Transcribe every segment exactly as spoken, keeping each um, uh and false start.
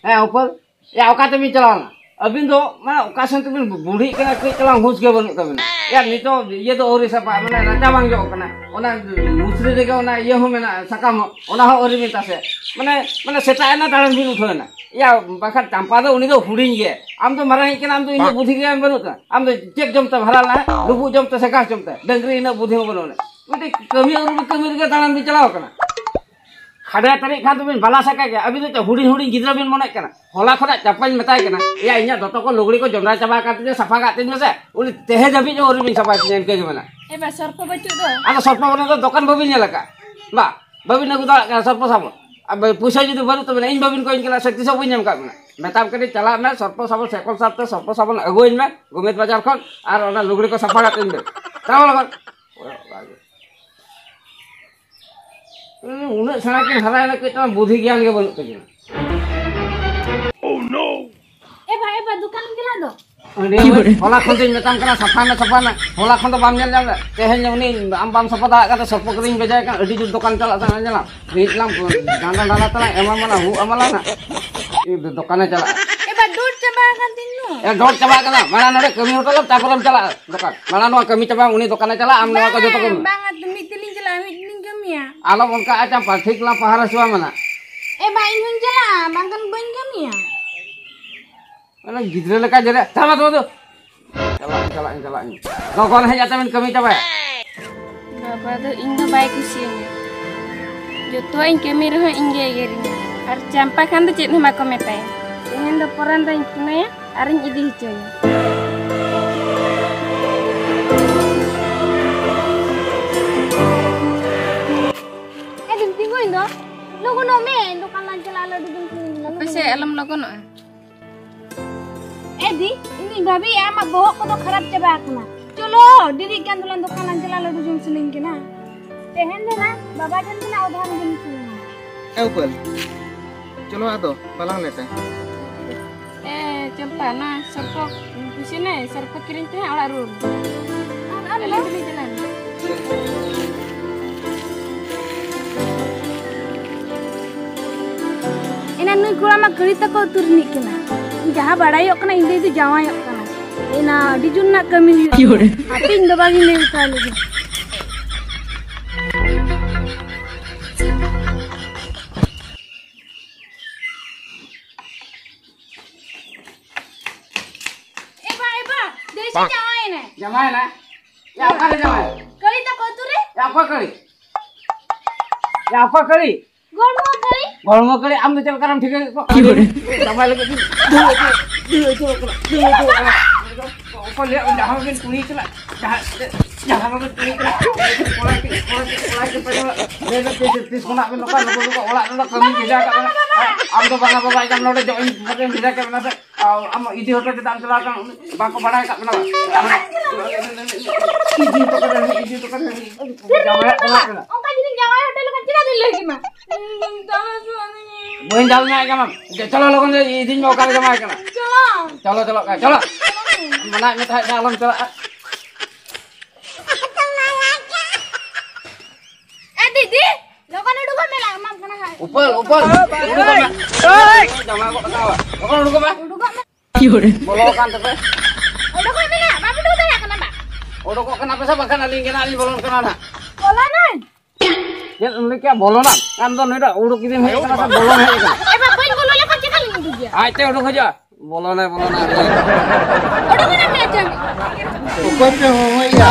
ᱦᱮᱸ, ᱩᱯᱟᱹᱞ᱾ ᱭᱟ, ᱚᱠᱟ ᱛᱮᱵᱤᱱ ᱪᱟᱞᱟᱣᱱᱟ? ᱟᱹᱵᱤᱱ ᱫᱚ, ᱢᱟᱱᱮ, ᱚᱠᱟ ᱥᱮᱱ ᱛᱮᱵᱤᱱ ᱵᱩᱲᱦᱤᱜ ᱠᱟᱱᱟ, ᱠᱟᱹᱡ ᱪᱟᱞᱟᱝ ᱦᱩᱸᱥ ᱜᱮ ᱵᱟᱹᱱᱩᱜ ᱛᱟᱵᱤᱱᱟ᱾ ᱭᱟ, ᱱᱤᱛᱚᱜ ᱤᱭᱟᱹ ᱫᱚ ᱟᱹᱣᱨᱤ ᱥᱟᱯᱷᱟᱜᱼᱟ, ᱢᱟᱱᱮ, ᱨᱟᱪᱟ ᱵᱟᱝ ᱡᱚᱜ ᱠᱟᱱᱟ᱾ ᱚᱱᱟ ᱞᱩᱛᱷᱨᱤ ᱨᱮᱜᱮ ᱚᱱᱟ ᱤᱭᱟᱹ ᱦᱚᱸ ᱢᱮᱱᱟᱜᱼᱟ, ᱥᱟᱠᱟᱢ ᱦᱚᱸ, ᱚᱱᱟ ᱦᱚᱸ ᱟᱹᱣᱨᱤ ᱵᱤᱱ ᱛᱟᱥᱮ᱾ ᱢᱟᱱᱮ, ᱢᱟᱱᱮ, ᱥᱮᱛᱟᱜ ᱮᱱᱟ, ᱫᱟᱬᱟᱱ ᱵᱤᱱ ᱩᱴᱷᱟᱹᱣ ᱮᱱᱟ᱾ ᱭᱟ, ᱵᱟᱠᱷᱟᱱ ᱪᱟᱢᱯᱟ ᱫᱚ, ᱩᱱᱤ ᱫᱚ ᱦᱩᱰᱤᱧ ᱜᱮ᱾ ᱟᱢ ᱫᱚ ᱢᱟᱨᱟᱝᱤᱡ ᱠᱟᱱᱟ, ᱟᱢ ᱫᱚ ᱤᱧ ᱫᱚ ᱵᱩᱫᱷᱤ ᱜᱮ ᱵᱟᱹᱱᱩᱜ ᱛᱟᱢᱟ᱾ ᱟᱢ ᱫᱚ ᱪᱮᱫ ᱡᱚᱢ ᱛᱮ ᱦᱟᱨᱟ ᱞᱮᱱᱟ? ᱞᱩᱵᱩᱜ ᱡᱚᱢ ᱛᱮ ᱥᱮ ᱜᱷᱟᱥ ᱡᱚᱢ ᱛᱮ? ᱰᱟᱹᱝᱨᱤ ᱤᱱᱟᱹᱜ ᱵᱩᱫᱷᱤ ᱦᱚᱸ ᱵᱟᱹᱱᱩᱜ ᱟᱱᱟ᱾ ᱢᱤᱫᱴᱤᱡ ᱠᱟᱹᱢᱤ ᱟᱹᱣᱨᱤ ᱠᱟᱹᱢᱤ ᱨᱮᱜᱮ ᱫᱟᱬᱟᱱ ᱵᱤᱱ ᱪᱟᱞᱟᱣ ᱠᱟᱱᱟ᱾ ᱠᱷᱟᱰᱮ ᱛᱟᱹᱱᱤᱡ ᱠᱷᱟᱱ ᱫᱚᱵᱤᱱ ᱵᱟᱞᱟ ᱥᱟᱠᱟ ᱜᱮᱭᱟ, ᱟᱹᱵᱤᱱ ᱫᱚ ᱪᱮᱫ ᱦᱩᱰᱤᱧ ᱦᱩᱰᱤᱧ ᱜᱤᱫᱽᱨᱟᱹ ᱵᱤᱱ ᱢᱚᱱᱮᱜ ᱠᱟᱱᱟ? ᱦᱚᱞᱟ ᱠᱷᱚᱱᱟᱜ ᱪᱟᱯᱟᱧ ᱢᱮᱛᱟᱭ ᱠᱟᱱᱟ, "ᱮᱭᱟ, ᱤᱧᱟᱹᱜ ᱫᱚᱛᱚ ᱠᱚ ᱞᱩᱜᱽᱲᱤ ᱠᱚ ᱡᱚᱸᱰᱨᱟ ᱪᱟᱵᱟ ᱟᱠᱟᱱ ᱛᱤᱧᱟ, ᱥᱟᱯᱷᱟ ᱠᱟᱜ ᱛᱤᱧ ᱢᱮᱥᱮ", ᱩᱱᱤ ᱛᱮᱦᱮᱧ ᱫᱷᱟᱹᱵᱤᱡ ᱦᱚᱸ ᱟᱹᱣᱨᱤ ᱵᱤᱱ ᱥᱟᱯᱷᱟᱭ ᱛᱤᱧᱟ, ᱤᱱᱠᱟᱹ ᱜᱮ ᱢᱮᱱᱟᱜ᱾ ᱮ ᱵᱟ, ᱥᱚᱨᱯᱚ ᱵᱟᱹᱪᱩᱜ ᱫᱚ᱾ ᱟᱫᱚ ᱥᱚᱨᱯᱚ ᱵᱟᱹᱱᱩᱜ ᱫᱚ ᱫᱚᱠᱟᱱ ᱵᱟᱹᱵᱤᱱ ᱧᱮᱞ ᱟᱠᱟᱫ? ᱵᱟ, ᱵᱟᱹᱵᱤᱱ ᱟᱹᱜᱩ ᱫᱟᱲᱮᱭᱟᱜ ᱠᱟᱱᱟ ᱥᱚᱨᱯᱚ ᱥᱟᱵᱚᱱ? ᱟᱨ ᱵᱟᱹ-, ᱯᱩᱭᱥᱟᱹ ᱡᱩᱫᱤ ᱵᱟᱹᱱᱩᱜ ᱛᱟᱵᱤᱱᱟ, ᱤᱧ ᱵᱟᱹᱵᱤᱱ ᱠᱚᱭᱤᱧ ᱠᱟᱱᱟ ᱥᱮ ᱛᱤᱥ ᱦᱚᱸ ᱵᱟᱹᱧ ᱮᱢ ᱠᱟᱜ ᱵᱤᱱᱟ? ᱢᱮᱛᱟᱢ ᱠᱟᱹᱱᱟᱹᱧ ᱪᱟᱞᱟᱜ ᱢᱮ ᱥᱚᱨᱯᱚ ᱥᱟᱵᱚᱱ, ᱥᱮᱠᱚᱞ ᱥᱟᱨ ᱛᱮ ᱥᱚᱨᱯᱚ ᱥᱟᱵᱚᱱ ᱟᱹᱜᱩᱣᱟᱹᱧ ᱢᱮ ᱜᱳᱢᱤᱫ ᱵᱟᱡᱟᱨ ᱠᱷᱚᱱ, ᱟᱨ ᱚᱱᱟ ᱞᱩᱜᱽᱲᱤ ᱠᱚ ᱥᱟᱯᱷᱟ ᱠᱟᱜ ᱛᱤᱧ ᱵᱮᱱ᱾ ᱛᱟᱵᱚᱱ ᱞᱚᱜᱚᱱ᱾ ᱩᱱᱟᱹᱜ ᱥᱮᱬᱟ ᱠᱤᱱ ᱦᱟᱨᱟᱭᱮᱱᱟ, ᱠᱟᱹᱡ ᱛᱟᱞᱟᱝ ᱵᱩᱫᱷᱤ ᱜᱮᱭᱟᱱ ᱜᱮ ᱵᱟᱹᱱᱩᱜ ᱛᱟᱹᱠᱤᱱᱟ᱾ ᱮ ᱵᱷᱟᱭ, ᱮ ᱵᱷᱟᱭ, ᱫᱚᱠᱟᱱᱮᱢ ᱪᱟᱞᱟᱜ ᱫᱚ? ᱟᱹᱰᱤ ᱦᱚᱞᱟ ᱠᱷᱚᱱ ᱫᱚᱧ ᱢᱮᱛᱟᱢ ᱠᱟᱱᱟ, ᱥᱟᱯᱷᱟᱭ ᱢᱮ, ᱥᱟᱯᱷᱟᱭ ᱢᱮ᱾ ᱦᱚᱞᱟ ᱠᱷᱚᱱ ᱫᱚ ᱵᱟᱢ ᱧᱮᱞ ᱧᱟᱢ ᱮᱫᱟ᱾ ᱛᱮᱦᱮᱧ ᱩᱱᱤ ᱟᱢ ᱵᱟᱢ ᱥᱟᱯᱷᱟ ᱫᱟᱲᱮᱭᱟᱜ ᱠᱟᱱ ᱛᱮ ᱥᱚᱨᱯᱚ ᱠᱤᱨᱤᱧ ᱵᱷᱮᱡᱟᱭ ᱠᱟᱱᱟ᱾ ᱟᱹᱰᱤ ᱡᱳᱨ ᱫᱚᱠᱟᱱ ᱪᱟᱞᱟᱜ ᱠᱟᱱᱟ, ᱧᱮᱞᱟᱢ᱾ ᱨᱤᱫ ᱞᱟᱝ ᱰᱟᱸᱰᱟ ᱰᱟᱸᱰᱟ ᱛᱮᱞᱟᱝ ᱮᱢᱟᱢᱟ ᱞᱟᱝ, ᱦᱩᱜ ᱟᱢᱟ ᱞᱟᱝ ᱱᱟᱜ᱾ ᱤᱧ ᱫᱚ ᱫᱚᱠᱟᱱᱮ ᱪᱟᱞᱟᱜᱼᱟ᱾ ᱮ ᱵᱷᱟᱭ, ᱰᱚᱴ ᱪᱟᱵᱟ ᱟᱠᱟᱱ ᱛᱤᱧ ᱫᱚ᱾ ᱮ, ᱰᱚᱴ ᱪᱟᱵᱟ ᱟᱠᱟᱱᱟ᱾ ᱢᱟᱲᱟᱝ ᱱᱚᱰᱮ ᱠᱟᱹᱢᱤ ᱦᱚᱴᱚ ᱞᱮᱢ, ᱛᱟᱨᱯᱚᱨᱮᱢ ᱪᱟᱞᱟᱜᱼᱟ ᱫᱚᱠᱟᱱ᱾ ᱢᱟᱲᱟᱝ ᱱᱚᱣᱟ ᱠᱟᱹᱢᱤ ᱪᱟᱵᱟ, ᱩᱱᱤ ᱫᱚᱠᱟᱱᱮ ᱪᱟᱞᱟᱜᱼᱟ, ᱟᱢ ᱱᱚᱣᱟ ᱠᱚ ᱡᱚᱛᱚ ᱠᱟᱹᱢᱤ᱾ ᱵᱟᱝ, ᱵᱟᱝ, ᱢᱤᱫ ᱛᱮᱞᱤᱧ ᱪᱟᱞᱟᱜᱼᱟ, ᱢᱤᱫ ᱛᱮᱞᱤᱧ ᱠᱟᱹᱢᱤᱭᱟ᱾ ᱟᱞᱚᱢ ᱚᱱᱠᱟᱜᱼᱟ, ᱪᱟᱢᱯᱟ, ᱴᱷᱤᱠ ᱞᱟᱝ ᱯᱟᱦᱟᱨᱟ ᱦᱚᱪᱚᱣᱟᱢᱟ ᱱᱟᱜ᱾ ᱮ ᱵᱷᱟᱭ, ᱤᱧ ᱦᱚᱸᱧ ᱪᱟᱞᱟᱜᱼᱟ, ᱵᱟᱝᱠᱷᱟᱱ ᱵᱟᱹᱧ ᱠᱟᱹᱢᱤᱭᱟ᱾ ᱚᱱᱟ ᱜᱤᱫᱽᱨᱟᱹ ᱞᱮᱠᱟ ᱡᱮᱨᱮᱫ, ᱪᱟᱞᱟᱜ ᱢᱮ ᱛᱚ᱾ ᱪᱟᱞᱟᱜ ᱟᱹᱧ, ᱪᱟᱞᱟᱜ ᱟᱹᱧ, ᱪᱟᱞᱟᱜ ᱟᱹᱧ᱾ ᱞᱚᱜᱚᱱ ᱦᱮᱡ ᱠᱟᱛᱮ ᱵᱤᱱ ᱠᱟᱹᱢᱤ ᱪᱟᱵᱟᱭᱟ᱾ ᱵᱟᱵᱟ ᱫᱚ ᱤᱧ ᱫᱚ ᱵᱟᱭ ᱠᱩᱥᱤᱭᱟᱹᱧᱟ᱾ ᱡᱚᱛᱚᱣᱟᱜ ᱤᱧ ᱠᱟᱹᱢᱤ ᱨᱮᱦᱚᱸ ᱤᱧ ᱜᱮ ᱮᱜᱮᱨᱤᱧᱟ᱾ ᱟᱨ ᱪᱟᱢᱯᱟ ᱠᱷᱟᱱ ᱫᱚ ᱪᱮᱫ ᱦᱚᱸ ᱵᱟᱠᱚ ᱢᱮᱛᱟᱭᱟ᱾ ᱛᱮᱦᱮᱧ ᱫᱚ ᱯᱚᱨᱟᱱ ᱫᱚᱧ ᱯᱷᱳᱱᱟᱭᱟ ᱟᱨᱤᱧ ᱤᱫᱤ ᱦᱚᱪᱚᱭᱟ᱾ ᱮ ᱫᱤᱫᱤ, ᱛᱤᱸᱜᱩᱭ ᱫᱚ᱾ ᱞᱚᱜᱚᱱᱚᱜ ᱢᱮ, ᱫᱚᱠᱟᱱ ᱞᱟᱝ ᱪᱟᱞᱟᱜᱼᱟ, ᱞᱟᱹᱰᱩ ᱡᱚᱢ ᱥᱟᱱᱟᱧ ᱠᱟᱱᱟ᱾ ᱦᱟᱯᱮ ᱥᱮ, ᱟᱞᱚᱢ ᱞᱚᱜᱚᱱᱚᱜᱼᱟ᱾ ᱮ ᱫᱤ, ᱤᱧᱤᱧ ᱵᱷᱟᱵᱤᱭᱮᱫᱼᱟ ᱟᱢᱟᱜ ᱵᱚᱦᱚᱜ ᱠᱚᱫᱚ ᱠᱷᱟᱨᱟᱯ ᱪᱟᱵᱟ ᱟᱠᱟᱱᱟ᱾ ᱪᱚᱞᱚ, ᱰᱮᱨᱤᱜ ᱠᱟᱱ ᱛᱟᱞᱟᱝ, ᱫᱚᱠᱟᱱ ᱞᱟᱝ ᱪᱟᱞᱟᱜᱼᱟ, ᱞᱟᱹᱰᱩ ᱡᱚᱢ ᱥᱟᱱᱟᱧ ᱠᱟᱱᱟ᱾ ᱛᱮᱦᱮᱧ ᱫᱚ ᱱᱟᱜ ᱵᱟᱵᱟ ᱴᱷᱮᱱ ᱠᱷᱚᱱᱟᱜ ᱩᱫᱷᱟᱨ ᱤᱧ ᱠᱚᱭᱟ᱾ ᱮ ᱩᱯᱟᱹᱞ, ᱪᱚᱞᱚ ᱟᱫᱚ ᱵᱟᱞᱟᱝ ᱞᱮᱴᱟ᱾ ᱮ ᱪᱟᱢᱯᱟ, ᱱᱟ ᱥᱚᱨᱯᱚ ᱠᱩᱥᱤ ᱱᱮ, ᱥᱚᱨᱯᱚ ᱠᱤᱨᱤᱧ ᱯᱮ ᱦᱟᱸᱜ ᱚᱲᱟᱜ ᱨᱩᱣᱟᱹᱲ᱾ ᱟᱨ ᱟᱢ ᱫᱚ? ᱟᱹᱞᱤᱧ ᱫᱚᱞᱤᱧ ᱪᱟᱞᱟᱜᱼᱟ᱾ ᱮᱱᱟ ᱱᱩᱭ ᱠᱚᱲᱟ ᱢᱟ ᱠᱟᱹᱨᱤ ᱛᱟᱠᱚ ᱟᱹᱛᱩ ᱨᱤᱱᱤᱡ ᱠᱟᱱᱟ᱾ ᱡᱟᱦᱟᱸ ᱵᱟᱲᱟᱭᱚᱜ ᱠᱟᱱᱟ, ᱤᱧ ᱫᱚ ᱤᱧ ᱫᱚ ᱡᱟᱶᱟᱭᱚᱜ ᱠᱟᱱᱟ᱾ ᱮᱱᱟ ᱟᱹᱰᱤ ᱡᱳᱨ ᱨᱮᱱᱟᱜ ᱠᱟᱹᱢᱤ ᱦᱩᱭᱩᱜ ᱠᱟᱱᱟ᱾ ᱦᱟᱯᱮ ᱤᱧ ᱵᱟᱵᱟ ᱜᱤᱧ ᱞᱟᱹᱭ ᱦᱚᱴᱚ ᱟᱭ ᱞᱮᱜᱮ᱾ ᱮ ᱵᱟ, ᱮ ᱵᱟ, ᱫᱮᱥᱤ ᱡᱟᱶᱟᱭᱮᱱᱟᱭ᱾ ᱡᱟᱶᱟᱭᱮᱱᱟᱭ? ᱭᱟ, ᱚᱠᱟᱨᱮ ᱡᱟᱶᱟᱭ? ᱠᱟᱹᱨᱤ ᱛᱟᱠᱚ ᱟᱹᱛᱩ ᱨᱮ᱾ ᱭᱟ, ᱚᱠᱚᱭ ᱠᱟᱹᱨᱤ? ᱭᱟ, ᱚᱠᱚᱭ ᱠᱟᱹᱨᱤ? ᱜᱚᱲᱢᱚ ᱠᱟᱹᱨᱤ᱾ ᱜᱚᱲᱢᱚ ᱠᱟᱹᱨᱤ, ᱟᱢ ᱫᱚ ᱪᱮᱫ ᱞᱮᱠᱟᱨᱮᱢ ᱴᱷᱤᱠᱟᱹ ᱠᱮᱫ ᱠᱚᱣᱟ? ᱡᱟᱶᱟᱭ ᱞᱟᱹᱜᱤᱫ ᱫᱩᱲᱩᱵ ᱟᱹᱪᱩᱨᱚᱜ ᱠᱟᱱᱟ, ᱫᱩᱲᱩᱵ ᱟᱹᱪᱩᱨᱚᱜ ᱠᱟᱱᱟ᱾ ᱚᱠᱚᱭ ᱞᱟᱹᱭᱟ, ᱡᱟᱦᱟᱸ ᱜᱮ ᱠᱩᱲᱤ ᱪᱟᱞᱟᱜ, ᱡᱟᱦᱟᱸ, ᱡᱟᱦᱟᱸ ᱜᱮ ᱠᱩᱲᱤ ᱪᱟᱞᱟᱜ, ᱠᱚᱲᱟ ᱠᱤ, ᱠᱚᱲᱟ ᱠᱤ, ᱠᱚᱲᱟ ᱠᱤ, ᱯᱟᱸᱡᱟ ᱞᱟᱹᱭ ᱢᱮ, ᱛᱤᱥ, ᱛᱤᱥ ᱠᱷᱚᱱᱟᱜ ᱵᱮᱱ ᱱᱚᱝᱠᱟ ᱞᱩᱜᱩ ᱞᱩᱜᱩ ᱚᱲᱟᱜ ᱨᱮᱫᱚ ᱠᱟᱹᱢᱤ ᱵᱷᱮᱡᱟ ᱠᱟᱜ ᱵᱮᱱᱟ? ᱦᱮᱸ? ᱟᱢ ᱫᱚ ᱵᱟᱝᱟ ᱵᱟᱵᱟ, ᱮᱠᱟᱞ ᱱᱚᱰᱮ ᱡᱚ-, ᱤᱧ ᱵᱷᱮᱡᱟ ᱠᱟᱜ ᱵᱮᱱᱟ ᱥᱮ? ᱟᱨ ᱟᱢ ᱤᱫᱤ ᱦᱚᱴᱚ ᱠᱮᱫᱟᱢ, ᱪᱟᱞᱟᱣ ᱠᱟᱱᱟ, ᱩᱱᱤ ᱵᱟᱠᱚ ᱵᱟᱲᱟᱭ ᱟᱠᱟᱫ ᱵᱚᱱᱟ ᱵᱟᱝ? ᱤᱫᱤ ᱦᱚᱴᱚ ᱠᱟᱫᱟ, ᱤᱫᱤ ᱦᱚᱴᱚ ᱠᱟᱫᱟ, ᱡᱟᱶᱟᱭᱟᱜ ᱵᱚᱸᱜᱟ ᱠᱟᱱᱟ᱾ ᱚᱱᱠᱟ ᱡᱩᱫᱤᱧ ᱡᱟᱶᱟᱭ ᱦᱚᱴᱚ ᱞᱮᱠᱷᱟᱱ ᱪᱮᱫᱟᱜ ᱵᱤᱱ ᱞᱟᱹᱭ ᱠᱮᱢᱟ? ᱵᱟᱹᱧ ᱡᱟᱞ ᱧᱟᱭ ᱠᱟᱱᱟ᱾ ᱪᱚᱞᱚ ᱞᱚᱜᱚᱱ ᱤᱫᱤᱧ ᱢᱮ, ᱚᱠᱟᱨᱮ ᱡᱟᱶᱟᱭ ᱠᱟᱱᱟ? ᱪᱚᱞᱚ᱾ ᱪᱚᱞᱚ, ᱪᱚᱞᱚ, ᱪᱚᱞᱚ᱾ ᱢᱟᱱᱟᱭᱮᱫ ᱢᱮ ᱛᱟᱦᱮᱸᱫ ᱟᱞᱚᱢ ᱪᱟᱞᱟᱜᱼᱟ᱾ ᱮ ᱫᱤᱫᱤ, ᱞᱚᱜᱚᱱ ᱩᱰᱩᱠᱚᱜ ᱢᱮ, ᱞᱟᱝ ᱮᱢᱟᱢ ᱠᱟᱱᱟ ᱦᱟᱸᱜ᱾ ᱩᱯᱟᱹᱞ, ᱩᱯᱟᱹᱞ, ᱩᱰᱩᱠᱚᱜ ᱢᱮ᱾ ᱡᱟᱢᱟ ᱜᱚᱫ ᱠᱟᱜᱼᱟ᱾ ᱞᱚᱜᱚᱱ ᱩᱰᱩᱠᱚᱜ ᱢᱮ᱾ ᱩᱰᱩᱠᱚᱜ ᱢᱮ᱾ ᱵᱚᱞᱚ ᱟᱠᱟᱱ ᱛᱟᱯᱮ᱾ ᱩᱰᱩᱠᱚᱜ ᱢᱮ ᱱᱟᱜ, ᱵᱟᱢ ᱩᱰᱩᱠ ᱫᱟᱲᱮᱭᱟᱜ ᱠᱟᱱᱟ ᱵᱟ᱾ ᱩᱰᱩᱠᱚᱜ ᱠᱟᱱᱟ ᱯᱮ ᱥᱮ ᱵᱟᱝᱠᱷᱟᱱ ᱟᱹᱞᱤᱧ ᱜᱮ ᱱᱟᱜ ᱞᱤᱧ ᱵᱚᱞᱚᱱ ᱠᱟᱱᱟ ᱱᱟᱜ᱾ ᱵᱚᱞᱚᱱᱟᱹᱧ᱾ ᱪᱮᱫ ᱮᱢ ᱞᱟᱹᱭ ᱠᱮᱜᱼᱟ? ᱵᱚᱞᱚᱱᱟᱢ? ᱟᱢ ᱫᱚ ᱱᱩᱭᱴᱟᱜ ᱩᱰᱩᱠ ᱤᱫᱤᱢ ᱦᱮᱡ ᱟᱠᱟᱱᱟ ᱥᱮ ᱵᱚᱞᱚᱱ ᱦᱮᱡ ᱟᱠᱟᱱᱟ? ᱮ ᱵᱟ, ᱵᱟᱹᱧ ᱵᱚᱞᱚ ᱞᱮᱠᱷᱟᱱ ᱪᱮᱫᱟᱜ ᱞᱤᱧ ᱩᱰᱩᱠᱮᱭᱟ? ᱟᱡᱛᱮ ᱩᱰᱩᱠ ᱦᱤᱡᱩᱜᱼᱟ᱾ ᱵᱚᱞᱚᱱᱟᱭ, ᱵᱚᱞᱚᱱᱟᱭ᱾ ᱩᱰᱩᱠ ᱮᱱᱟ ᱯᱮ ᱪᱮᱫ? ᱚᱠᱚᱭ ᱯᱮ ᱦᱚᱦᱚᱭᱮᱜᱼᱟ?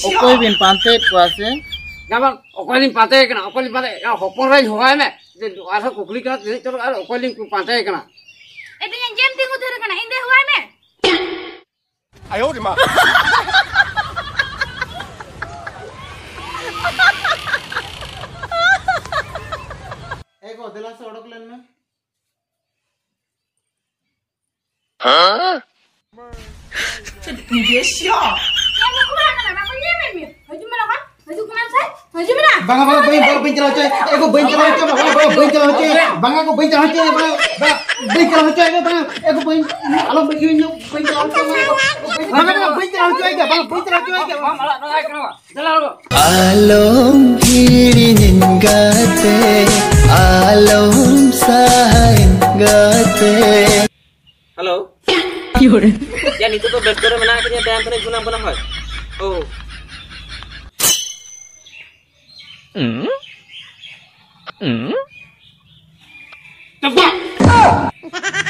ᱚᱠᱚᱭ ᱵᱤᱱ ᱯᱟᱱᱛᱮᱭᱮᱫ ᱠᱚᱣᱟ ᱥᱮ? ᱵᱟᱝ, ᱚᱠᱚᱭ ᱞᱤᱧ ᱯᱟᱱᱛᱮᱭᱮ ᱠᱟᱱᱟ? ᱚᱠᱚᱭ ᱞᱤᱧ ᱯᱟᱱᱛᱮᱭᱮ ᱠᱟᱱᱟ? ᱦᱚᱯᱚᱱ ᱨᱮᱧ ᱦᱚᱦᱚᱣᱟᱭ ᱢᱮ᱾ ᱡᱮ ᱟᱨᱦᱚᱸ ᱠᱩᱠᱞᱤ ᱠᱟᱱᱟ, ᱛᱤᱱᱟᱹᱜ ᱪᱚᱨᱚᱠ, ᱟᱨ ᱚᱠᱚᱭ ᱞᱤᱧ ᱯᱟᱱᱛᱮᱭᱮ ᱠᱟᱱᱟ? ᱮ ᱫᱤᱧ ᱪᱮᱫ ᱮᱢ ᱛᱤᱸᱜᱩ ᱛᱷᱤᱨ ᱠᱟᱱᱟ? ᱤᱧ ᱫᱚ ᱦᱚᱦᱚᱣᱟᱭ ᱢᱮ᱾ ᱟᱭᱳ ᱨᱮ ᱢᱟ᱾ ᱮ ᱜᱚ, ᱫᱮᱞᱟ ᱥᱮ ᱚᱰᱚᱠ ᱞᱮᱱ ᱢᱮ᱾ ᱦᱮᱸ? ᱪᱮᱫ ᱮᱢ ᱠᱚᱨᱟᱣ ᱠᱟᱱᱟ? ᱵᱟᱠᱚ ᱧᱮᱞ ᱢᱮ᱾ ᱦᱤᱡᱩᱜ ᱢᱮ ᱞᱚᱜᱚᱱ᱾ ᱦᱤᱡᱩᱜ ᱠᱟᱱᱟᱢ ᱥᱮ? ᱦᱤᱡᱩᱜ ᱢᱮ ᱱᱟ᱾ ᱵᱟᱝᱟ, ᱵᱟᱝᱟ, ᱵᱟᱹᱧ, ᱵᱟᱝᱟ, ᱵᱟᱹᱧ ᱪᱟᱞᱟᱣ ᱦᱚᱪᱚᱭᱟ᱾ ᱮ ᱜᱚ, ᱵᱟᱹᱧ ᱪᱟᱞᱟᱣ ᱦᱚᱪᱚᱭᱟ, ᱵᱟᱝᱟ, ᱵᱟᱝᱟ, ᱵᱟᱹᱧ ᱪᱟᱞᱟᱣ ᱦᱚᱪᱚᱭᱟ᱾ ᱵᱟᱝᱟ ᱜᱚ, ᱵᱟᱹᱧ ᱪᱟᱞᱟᱣ ᱦᱚᱪᱚᱭᱟ, ᱵᱟᱝᱟ, ᱵᱟᱝᱟ, ᱵᱟᱹᱧ ᱪᱟᱞᱟᱣ ᱦᱚᱪᱚᱭᱟ, ᱵᱟᱝᱟ, ᱮ ᱜᱚ, ᱵᱟᱹᱧ, ᱟᱞᱚᱢ ᱵᱟᱹᱜᱤᱭᱟᱹᱧᱟ, ᱵᱟᱹᱧ ᱪᱟᱞᱟᱣ ᱦᱚᱪᱚᱭᱟ, ᱵᱟᱝᱟ, ᱵᱟᱝᱟ, ᱵᱟᱹᱧ ᱪᱟᱞᱟᱣ ᱦᱚᱪᱚᱭᱟ, ᱵᱟᱝᱟ, ᱵᱟᱹᱧ ᱪᱟᱞᱟᱣ ᱦᱚᱪᱚᱭᱟ᱾ ᱵᱟᱢ ᱟᱲᱟᱜ ᱫᱟᱲᱮᱭᱟᱭ ᱠᱟᱱᱟ᱾ ᱫᱮᱞᱟ ᱜᱚ᱾ ᱟᱞᱚᱢ ᱦᱤᱲᱤᱧᱤᱧ ᱜᱟᱛᱮ, ᱟᱞᱚᱢ ᱥᱟᱦᱟᱧ ᱜᱟᱛᱮ᱾ ᱦᱮᱞᱳ᱾ ᱭᱟ, ᱱᱤᱛᱚᱜ ᱫᱚ ᱵᱮᱥᱛᱚ ᱨᱮ ᱢᱮᱱᱟᱜ ᱟᱠᱟᱫᱤᱧᱟ, ᱛᱟᱭᱚᱢ ᱛᱮ ᱯᱷᱳᱱᱟᱢ ᱠᱟᱱᱟ ᱦᱳᱭ᱾ ᱳ᱾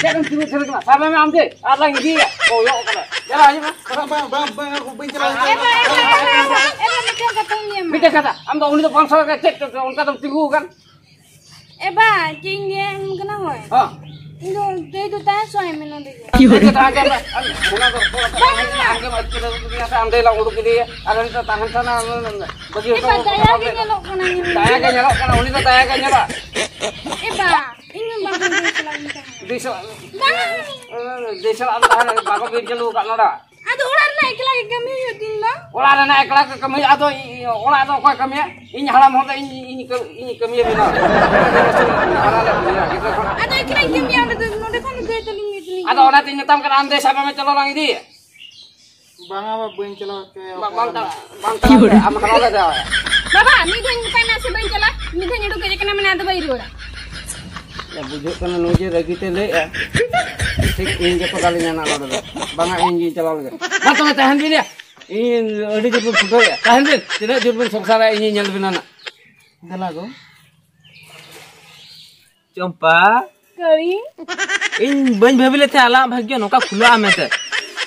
ᱪᱮᱫ ᱮᱢ ᱛᱤᱸᱜᱩ ᱛᱷᱤᱨ ᱠᱟᱱᱟ? ᱥᱟᱵ ᱢᱮ ᱟᱢ ᱜᱮ, ᱟᱨ ᱞᱟᱝ ᱤᱫᱤᱭᱟ᱾ ᱠᱚᱭᱚᱜ ᱠᱟᱱᱟ᱾ ᱪᱟᱞᱟᱜ ᱦᱩᱭᱩᱜᱼᱟ᱾ ᱵᱟᱝ, ᱵᱟᱝ, ᱵᱟᱝ, ᱵᱟᱹᱧ ᱪᱟᱞᱟᱜᱼᱟ᱾ ᱮ ᱵᱟ, ᱮ ᱵᱟ, ᱮ ᱵᱟ, ᱮ ᱵᱟ, ᱢᱤᱫᱴᱮᱱ ᱠᱟᱛᱷᱟᱧ ᱞᱟᱹᱭ ᱟᱢᱟ᱾ ᱢᱤᱫᱴᱮᱱ ᱠᱟᱛᱷᱟ, ᱟᱢ ᱫᱚ ᱩᱱᱤ ᱫᱚ ᱵᱟᱢ ᱥᱟᱵ ᱠᱟᱭᱟ, ᱪᱮᱫ ᱪᱚ ᱚᱱᱠᱟ ᱫᱚᱢ ᱛᱤᱸᱜᱩ ᱟᱠᱟᱱ? ᱮ ᱵᱟ, ᱪᱮᱫ ᱤᱧ ᱞᱟᱹᱭᱟ ᱮᱢ ᱠᱟᱱᱟ ᱦᱳᱭ᱾ ᱦᱮᱸ᱾ ᱤᱧ ᱫᱚ ᱫᱟᱹᱭ ᱫᱚ ᱛᱟᱦᱮᱸ ᱦᱚᱪᱚᱣᱟᱭ ᱢᱮ ᱱᱚᱰᱮ ᱜᱮ᱾ ᱪᱮᱫ ᱠᱟᱛᱷᱟ ᱟᱸᱡᱚᱢ ᱢᱮ? ᱟᱢ ᱚᱱᱟ ᱫᱚ ᱵᱟᱝ, ᱵᱟᱝ᱾ ᱟᱢ ᱜᱮᱢ ᱟᱹᱛᱠᱤᱨ ᱟᱹᱜᱩ ᱠᱮᱫᱮᱭᱟ ᱥᱮ ᱟᱢ ᱫᱟᱹᱭ ᱞᱟᱝ ᱩᱰᱩᱠ ᱠᱮᱫᱮᱭᱟ? ᱟᱨ ᱱᱤᱛᱚᱜ ᱛᱟᱦᱮᱱ ᱥᱟᱱᱟ, ᱵᱟᱹᱜᱤ ᱮ ᱦᱚᱴᱚ ᱵᱟ, ᱠᱟᱜ ᱫᱟᱭᱟ ᱜᱮ ᱵᱚᱫᱞᱮ ᱧᱮᱞᱚᱜ ᱠᱟᱱᱟ ᱧᱮᱞ ᱫᱟᱭᱟ ᱜᱮ ᱧᱮᱞᱚᱜ ᱠᱟᱱᱟ, ᱩᱱᱤ ᱫᱚ ᱫᱟᱭᱟ ᱜᱮ ᱧᱮᱞᱚᱜ᱾ ᱮ ᱵᱟ, ᱤᱧ ᱦᱚᱸ ᱵᱟᱝ ᱫᱟᱹᱭ ᱥᱟᱞᱟᱜ ᱤᱧ ᱛᱟᱦᱮᱱᱟ᱾ ᱫᱤᱥᱚᱢ, ᱵᱟᱝ᱾ ᱫᱤᱥᱚᱢ ᱟᱢ ᱛᱟᱦᱮᱱᱟ, ᱵᱟᱠᱚ ᱵᱤᱨ ᱪᱟᱹᱞᱩ ᱟᱠᱟᱫ ᱱᱚᱰᱮ᱾ ᱟᱫᱚ ᱚᱲᱟᱜ ᱨᱮᱱᱟᱜ ᱮᱠᱞᱟ ᱜᱮ ᱠᱟᱹᱢᱤ ᱦᱩᱭᱩᱜ ᱛᱤᱧ ᱫᱚ᱾ ᱚᱲᱟᱜ ᱨᱮᱱᱟᱜ ᱮᱠᱞᱟ ᱜᱮ ᱠᱟᱹᱢᱤ, ᱟᱫᱚ ᱤ-, ᱤ-, ᱚᱲᱟᱜ ᱫᱚ ᱚᱠᱚᱭ ᱠᱟᱹᱢᱤᱭᱟ? ᱤᱧ ᱦᱟᱲᱟᱢ ᱦᱚᱲ ᱫᱚ ᱤᱧ, ᱤᱧ, ᱤᱧ ᱠᱟᱹᱢᱤᱭᱟ ᱵᱮᱱᱟᱣ᱾ ᱟᱫᱚ ᱮᱠᱞᱟᱧ ᱠᱟᱹᱢᱤᱭᱟ ᱚᱸᱰᱮ ᱫᱚ, ᱱᱚᱰᱮ ᱠᱷᱚᱱ ᱫᱚ ᱫᱟᱹᱭ ᱛᱟᱹᱞᱤᱧ ᱢᱮ ᱛᱟᱹᱞᱤᱧ᱾ ᱟᱫᱚ ᱚᱱᱟᱛᱤᱧ ᱢᱮᱛᱟᱢ ᱠᱟᱱᱟ, ᱟᱢ ᱫᱚ ᱥᱟᱵ ᱢᱮ, ᱪᱚᱞᱚ ᱞᱟᱝ ᱤᱫᱤᱭᱟ᱾ ᱵᱟᱝᱟ ᱵᱟ, ᱵᱟᱹᱧ ᱪᱟᱞᱟᱣ ᱦᱚᱪᱚᱭᱟ ᱵᱟ-, ᱚᱠᱟ ᱵᱟᱝ ᱨᱮ᱾ ᱪᱟᱞᱟᱜ, ᱵᱟᱝ ᱪᱟᱞᱟᱜ ᱛᱮ, ᱟᱢ ᱦᱟᱨᱟ ᱞᱮ ᱫᱮᱣᱟᱭᱟ᱾ ᱵᱟᱵᱟ, ᱢᱤᱫ ᱫᱷᱟᱣ ᱤᱧ ᱢᱮᱛᱟᱭ ᱱᱟ ᱥᱮ ᱵᱟᱹᱧ ᱪᱟᱞᱟᱜ, ᱢᱤᱫ ᱫᱷᱟᱣ ᱤᱧ ᱩᱰᱩᱠ ᱦᱮᱡ ᱟᱠᱟᱱᱟ, ᱢᱮᱱᱟ ᱟᱫᱚ ᱵᱟᱹᱧ ᱨᱩᱣᱟᱹᱲᱟ᱾ ᱭᱟ, ᱵᱩᱡᱷᱟᱹᱜ ᱠᱟᱱᱟ ᱱᱩᱭ ᱡᱮ ᱨᱟᱹᱜᱤ ᱛᱮ ᱞᱟᱹᱭᱮᱜᱼᱟ᱾ ᱴᱷᱤᱠ ᱤᱧ ᱜᱮᱠᱚ ᱫᱟᱞᱤᱧᱟ ᱱᱟᱜ ᱱᱚᱰᱮ ᱫᱚ᱾ ᱵᱟᱝᱟ, ᱤᱧ ᱜᱤᱧ ᱪᱟᱞᱟᱣ ᱞᱮᱜᱮ᱾ ᱢᱟ ᱛᱚᱵᱮ ᱛᱟᱦᱮᱱ ᱵᱤᱱ ᱭᱟ᱾ ᱤᱧ ᱟᱹᱰᱤ ᱡᱳᱨ ᱵᱤᱱ ᱯᱷᱩᱴᱟᱹᱣᱮᱜᱼᱟ᱾ ᱛᱟᱦᱮᱱ ᱵᱤᱱ, ᱛᱤᱱᱟᱹᱜ ᱡᱳᱨ ᱵᱤᱱ ᱥᱚᱝᱥᱟᱨᱟ, ᱤᱧᱤᱧ ᱧᱮᱞ ᱵᱤᱱᱟ ᱱᱟᱜ᱾ ᱫᱮᱞᱟ ᱜᱚ᱾ ᱪᱚᱢᱯᱟ᱾ ᱠᱟᱹᱨᱤ᱾ ᱤᱧ ᱵᱟᱹᱧ ᱵᱷᱟᱹᱵᱤ ᱞᱮᱫ ᱛᱟᱦᱮᱸᱫ ᱟᱞᱟᱝᱟᱜ ᱵᱷᱟᱜᱽᱭᱚ ᱱᱚᱝᱠᱟ ᱠᱷᱩᱞᱟᱹᱜᱼᱟ ᱢᱮᱱᱛᱮ᱾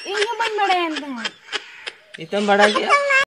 ᱤᱧ ᱦᱚᱸ ᱵᱟᱹᱧ ᱵᱟᱲᱟᱭᱟᱱ ᱛᱟᱦᱮᱸᱫ᱾ ᱱᱤᱛᱚᱜ ᱮᱢ ᱵᱟᱲᱟᱭ ᱠᱮᱫᱼᱟ?